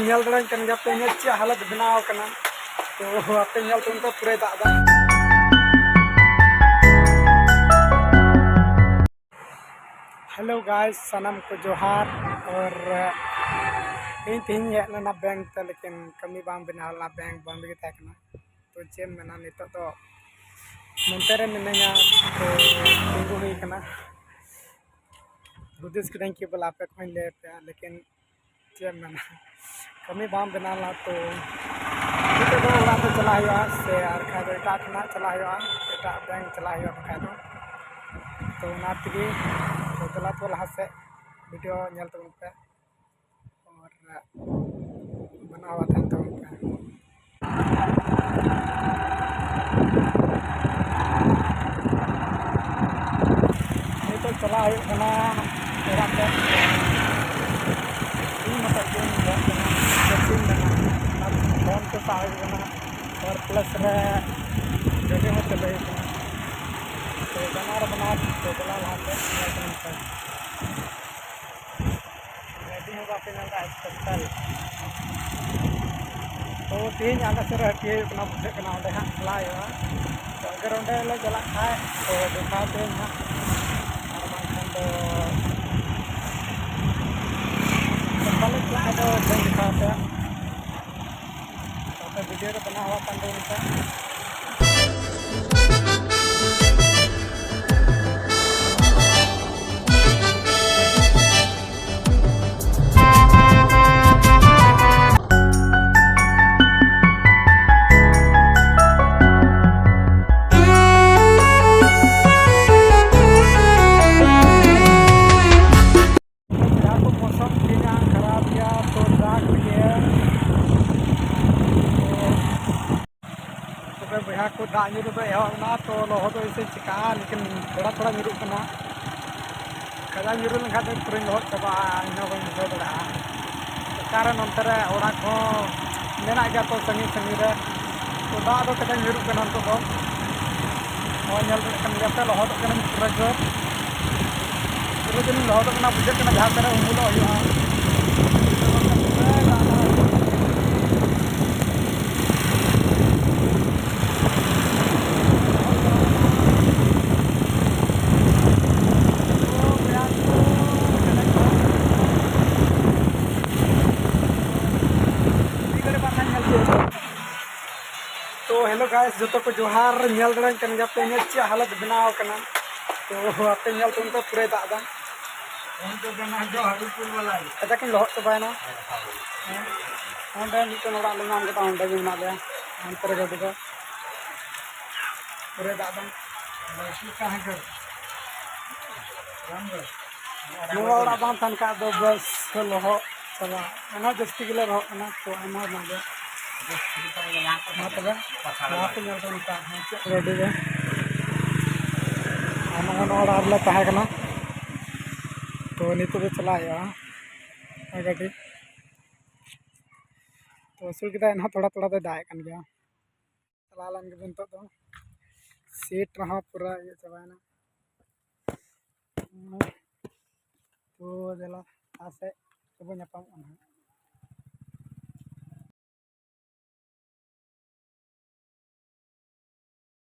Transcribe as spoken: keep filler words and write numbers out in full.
ᱧᱮᱞ ᱫᱟᱲᱮᱭᱟᱜ ᱠᱟᱱ ᱜᱮᱭᱟ ᱯᱮ, ᱤᱧᱟᱹᱜ ᱪᱮᱫ ᱦᱟᱞᱚᱛ ᱵᱮᱱᱟᱣ ᱟᱠᱟᱱᱟ᱾ ᱛᱚ ᱟᱯᱮ ᱧᱮᱞ ᱛᱟᱵᱚᱱ ᱯᱮ, ᱯᱩᱨᱟᱹᱭ ᱫᱟᱜ ᱮᱫᱟ᱾ Hello guys, ᱥᱟᱱᱟᱢ ᱠᱚ ᱡᱚᱦᱟᱨ᱾ ᱟᱨ ᱤᱧ ᱛᱮᱦᱮᱧ ᱦᱮᱡ ᱞᱮᱱᱟ ᱵᱮᱝᱠ ᱛᱮ, ᱞᱮᱠᱤᱱ ᱠᱟᱹᱢᱤ ᱵᱟᱝ ᱵᱮᱱᱟᱣ ᱞᱮᱱᱟ, ᱵᱮᱝᱠ ᱵᱚᱱᱫ ᱜᱮ ᱛᱟᱦᱮᱸ ᱠᱟᱱᱟ᱾ ᱛᱚ ᱪᱮᱫ ᱮᱢ ᱢᱮᱱᱟ, ᱱᱤᱛᱚᱜ ᱫᱚ ᱱᱚᱱᱛᱮ ᱨᱮ ᱢᱤᱱᱟᱹᱧᱟ᱾ ᱛᱚ ᱛᱤᱸᱜᱩ ᱦᱩᱭ ᱠᱟᱱᱟ᱾ ᱦᱩᱫᱤᱥ ᱠᱤᱫᱟᱹᱧ ᱠᱤ ᱵᱚᱞᱮ ᱟᱯᱮ ᱠᱚᱦᱚᱸᱧ ᱞᱟᱹᱭ ᱟᱯᱮᱭᱟ, ᱞᱮᱠᱤᱱ ᱪᱮᱫ ᱮᱢ ᱢᱮᱱᱟ, ᱠᱟᱹᱢᱤ ᱵᱟᱝ ᱵᱮᱱᱟᱣ ᱞᱮᱱᱟ᱾ ᱛᱚ ᱱᱤᱛᱚᱜ ᱫᱚ ᱚᱲᱟᱜ ᱛᱮ ᱪᱟᱞᱟᱜ ᱦᱩᱭᱩᱜᱼᱟ, ᱥᱮ ᱟᱨ ᱠᱷᱟᱡ ᱫᱚ ᱮᱴᱟᱜ ᱴᱷᱮᱱᱟᱜ ᱪᱟᱞᱟᱜ ᱦᱩᱭᱩᱜᱼᱟ, ᱮᱴᱟᱜ ᱵᱮᱝᱠ ᱪᱟᱞᱟᱜ ᱦᱩᱭᱩᱜᱼᱟ ᱵᱟᱠᱷᱟᱡ ᱫᱚ᱾ ᱛᱚ ᱚᱱᱟ ᱛᱮᱜᱮ ᱛᱚ ᱫᱮᱞᱟ ᱛᱚ ᱞᱟᱦᱟ ᱥᱮᱫ ᱵᱷᱤᱰᱤᱭᱳ ᱧᱮᱞ ᱛᱟᱵᱚᱱ ᱯᱮ᱾ ᱟᱨ ᱵᱮᱱᱟᱣ ᱟᱛᱮᱫ ᱫᱚ ᱚᱱᱠᱟ᱾ ᱱᱤᱛᱚᱜ ᱪᱟᱞᱟᱜ ᱦᱩᱭᱩᱜ ᱠᱟᱱᱟ ᱚᱲᱟᱜ ᱛᱮ᱾ ᱤᱧ ᱢᱚᱛᱚ ᱜᱤᱧ ᱧᱮᱞ ᱠᱟᱱᱟ, ᱪᱮᱫ ᱤᱧ ᱢᱮᱱᱟ, ᱚᱱᱟ ᱯᱷᱳᱱ ᱠᱚ ᱥᱟᱵ ᱦᱩᱭᱩᱜ ᱠᱟᱱᱟ᱾ ᱦᱚᱲ ᱯᱞᱟᱥ ᱨᱮ ᱜᱟᱹᱰᱤ ᱦᱚᱸ ᱪᱟᱹᱞᱩ ᱦᱩᱭᱩᱜ ᱠᱟᱱᱟ᱾ ᱛᱚ ᱵᱮᱱᱟᱣ ᱨᱮ ᱵᱮᱱᱟᱣ ᱛᱮ ᱪᱟᱞᱟᱣ ᱞᱟᱦᱟᱛᱮ ᱧᱮᱞ ᱠᱟᱱᱟ᱾ ᱜᱟᱹᱰᱤ ᱦᱚᱸ ᱵᱟᱯᱮ ᱧᱮᱞ ᱮᱫᱟ, ᱥᱯᱮᱥᱟᱞ᱾ ᱛᱚ ᱛᱮᱦᱮᱧ ᱟᱞᱮ ᱥᱮᱫ ᱨᱮ ᱦᱟᱹᱴᱤᱭᱟᱹ ᱦᱩᱭᱩᱜ ᱠᱟᱱᱟ, ᱵᱩᱡᱷᱟᱹᱜ ᱠᱟᱱᱟ, ᱚᱸᱰᱮ ᱦᱟᱸᱜ ᱪᱟᱞᱟᱜ ᱦᱩᱭᱩᱜᱼᱟ᱾ ᱛᱚ ᱟᱜᱟᱨ ᱚᱸᱰᱮ ᱞᱮ ᱪᱟᱞᱟᱜ ᱠᱷᱟᱡ ᱛᱚ ᱫᱮᱠᱷᱟᱣ ᱯᱮ ᱦᱟᱸᱜ, ᱟᱨ ᱵᱟᱝᱠᱷᱟᱱ ᱫᱚ ᱵᱟᱞᱮ ᱪᱟᱞᱟᱜ ᱠᱷᱟᱡ ᱫᱚ ᱵᱟᱹᱧ ᱫᱮᱠᱷᱟᱣ ᱯᱮᱭᱟ᱾ ᱛᱚ ᱟᱯᱮ ᱵᱷᱤᱰᱤᱭᱳ ᱨᱮ ᱵᱮᱱᱟᱣ ᱦᱩᱭᱩᱜ ᱠᱟᱱ ᱛᱟᱵᱚᱱ ᱯᱮ᱾ ᱡᱟᱦᱟᱸ ᱠᱚ ᱢᱳᱥᱚᱢ ᱛᱮᱦᱮᱧᱟᱜ ᱠᱷᱟᱨᱟᱯ ᱜᱮᱭᱟ, ᱛᱚ ᱫᱟᱜ ᱜᱮ᱾ ᱛᱚᱵᱮ ᱵᱚᱭᱦᱟ ᱠᱚ, ᱫᱟᱜ ᱧᱩᱨᱩ ᱫᱚ ᱮᱦᱚᱵ ᱮᱱᱟ, ᱛᱚ ᱞᱚᱦᱚᱫᱚᱜ ᱥᱮ ᱪᱤᱠᱟᱹᱜᱼᱟ, ᱞᱮᱠᱤᱱ ᱛᱷᱚᱲᱟ ᱛᱷᱚᱲᱟ ᱧᱩᱨᱩᱜ ᱠᱟᱱᱟ᱾ ᱠᱟᱡᱟᱠ ᱧᱩᱨᱩ ᱞᱮᱱᱠᱷᱟᱱ ᱫᱚ ᱯᱩᱨᱟᱹᱧ ᱞᱚᱦᱚᱫ ᱪᱟᱵᱟᱜᱼᱟ, ᱤᱧ ᱦᱚᱸ ᱵᱟᱹᱧ ᱵᱩᱡᱷᱟᱹᱣ ᱫᱟᱲᱮᱭᱟᱜᱼᱟ᱾ ᱚᱠᱟᱨᱮ ᱱᱚᱱᱛᱮ ᱨᱮ ᱚᱲᱟᱜ ᱠᱚᱦᱚᱸ ᱢᱮᱱᱟᱜ ᱜᱮᱭᱟ ᱛᱚ ᱥᱟᱺᱜᱤᱧ ᱥᱟᱺᱜᱤᱧ ᱨᱮ, ᱛᱚ ᱫᱟᱜ ᱫᱚ ᱠᱟᱡᱟᱠ ᱧᱩᱨᱩᱜ ᱠᱟᱱᱟ ᱱᱤᱛᱚᱜ ᱫᱚ᱾ ᱦᱚᱸ, ᱧᱮᱞ ᱫᱟᱲᱮᱭᱟᱜ ᱠᱟᱱ ᱜᱮᱭᱟ ᱯᱮ, ᱞᱚᱦᱚᱫᱚᱜ ᱠᱟᱹᱱᱟᱹᱧ ᱯᱩᱨᱟᱹ ᱡᱳᱨ, ᱯᱩᱨᱟᱹ ᱡᱳᱨᱤᱧ ᱞᱚᱦᱚᱫᱚᱜ ᱠᱟᱱᱟ, ᱵᱩᱡᱷᱟᱹᱜ ᱠᱟᱱᱟ ᱡᱟᱦᱟᱸ ᱥᱮᱫ ᱨᱮ ᱩᱢᱩᱞᱚᱜ ᱦᱩᱭᱩᱜᱼᱟ᱾ ᱛᱚ hello guys, ᱡᱚᱛᱚ ᱠᱚ ᱡᱚᱦᱟᱨ᱾ ᱧᱮᱞ ᱫᱟᱲᱮᱭᱟᱜ ᱠᱟᱱ ᱜᱮᱭᱟ ᱯᱮ ᱤᱧᱟᱹᱜ ᱪᱮᱫ ᱦᱟᱞᱚᱛ ᱵᱮᱱᱟᱣ ᱠᱟᱱᱟ᱾ ᱛᱚ ᱟᱯᱮ ᱧᱮᱞ ᱛᱟᱵᱚᱱ ᱯᱮ, ᱯᱩᱨᱟᱹᱭ ᱫᱟᱜ ᱮᱫᱟ᱾ ᱠᱟᱡᱟᱠ ᱤᱧ ᱞᱚᱦᱚᱫ ᱪᱟᱵᱟᱭᱮᱱᱟ᱾ ᱦᱮᱸ, ᱚᱸᱰᱮ ᱢᱤᱫᱴᱮᱱ ᱚᱲᱟᱜ ᱞᱮ ᱧᱟᱢ ᱠᱮᱫᱟ, ᱚᱸᱰᱮ ᱜᱮ ᱢᱮᱱᱟᱜ ᱞᱮᱭᱟ᱾ ᱚᱱᱛᱮ ᱨᱮ ᱜᱟᱹᱰᱤ ᱫᱚ ᱯᱩᱨᱟᱹᱭ ᱫᱟᱜ ᱮᱫᱟ᱾ ᱱᱚᱣᱟ ᱚᱲᱟᱜ ᱵᱟᱝ ᱛᱟᱦᱮᱱ ᱠᱷᱟᱡ ᱫᱚ ᱵᱮᱥ ᱞᱚᱦᱚᱫ ᱪᱟᱵᱟ᱾ ᱟᱭᱢᱟ ᱡᱟᱹᱥᱛᱤ ᱜᱮᱞᱮ ᱞᱚᱦᱚᱫ ᱠᱟᱱᱟ, ᱛᱚ ᱟᱭᱢᱟ ᱦᱚᱲ ᱢᱮᱱᱟᱜ ᱞᱮᱭᱟ᱾ ᱢᱟ ᱛᱚᱵᱮ, ᱱᱚᱣᱟ ᱠᱚ ᱧᱮᱞ ᱛᱟᱵᱚᱱ ᱯᱮ ᱟᱨᱦᱚᱸ ᱪᱮᱫ ᱜᱟᱹᱰᱤ ᱨᱮ᱾ ᱟᱨ ᱱᱚᱜᱼᱚ ᱱᱚᱣᱟ ᱚᱲᱟᱜ ᱨᱮᱞᱮ ᱛᱟᱦᱮᱸ ᱠᱟᱱᱟ, ᱛᱚ ᱱᱤᱛᱚᱜ ᱫᱚ ᱪᱟᱞᱟᱜ ᱦᱩᱭᱩᱜᱼᱟ ᱜᱟᱹᱰᱤ᱾ ᱛᱚ ᱟᱹᱥᱩᱲ ᱠᱮᱫᱟᱭ, ᱮᱱᱦᱚᱸ ᱛᱷᱚᱲᱟ ᱛᱷᱚᱲᱟ ᱫᱚᱭ ᱫᱟᱜ ᱮᱫ ᱠᱟᱱ ᱜᱮᱭᱟ᱾ ᱪᱟᱞᱟᱣ ᱞᱮᱱ ᱜᱮᱵᱚᱱ ᱱᱤᱛᱚᱜ ᱫᱚ᱾ ᱥᱤᱴ ᱨᱮᱦᱚᱸ ᱯᱩᱨᱟᱹ ᱤᱭᱟᱹ ᱪᱟᱵᱟᱭᱮᱱᱟ᱾ ᱛᱚ ᱫᱮᱞᱟ, ᱞᱟᱦᱟ ᱥᱮᱫ ᱨᱮᱵᱚᱱ ᱧᱟᱯᱟᱢᱚᱜᱼᱟ ᱱᱟᱦᱟᱜ᱾